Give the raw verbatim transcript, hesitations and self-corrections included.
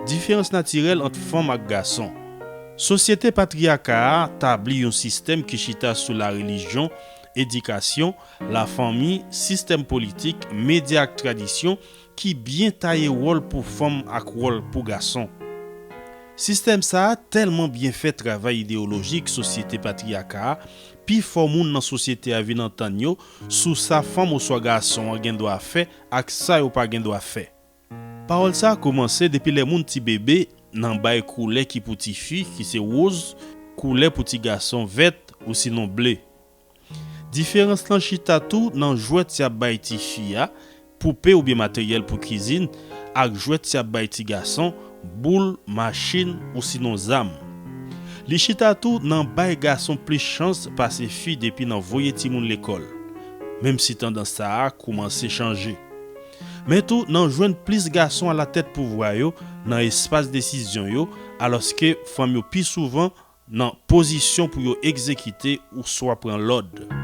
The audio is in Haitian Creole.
Diferans natirèl ant fanm ak gason. Sosyete patriyaka a tabli yon sistèm ki chita sou larelijyon, edikasyon, lafanmi, sistèm politik, medya ak tradisyon ki byen taye wòl pou fanm ak wòl pou gason. Sistèm sa a tèlman byen fè travay ideyolojik sosyete patriyaka a, pifò moun nan sosyete a vin antann yo sou sa fanm oswa gason an gen dwa fè ak sa yo pa gen dwa fè. Pawòl sa a kòmanse depi lè moun ti bebe nan bay koulè ki pou tifi, ki se woz, koulè pou ti gason vèt ou sinon ble. Diferans lan chita tou nan jwèt y ap bay tifi a, poupe oubyen materyèl pou kizin, ak jwèt y ap bay ti gason, boul, machin ou sinon zam. Li chita tou nan bay gason plis chans pase fi depi nan voye timoun lekòl, menm si tandans sa a kòmanse chanje. Men tou nan jwenn plis gason alatèt pouvwa yo nan espas desizyon yo, alòske fanm yo pi souvan nan pozisyon pou yo egzekite oswa pran lòd.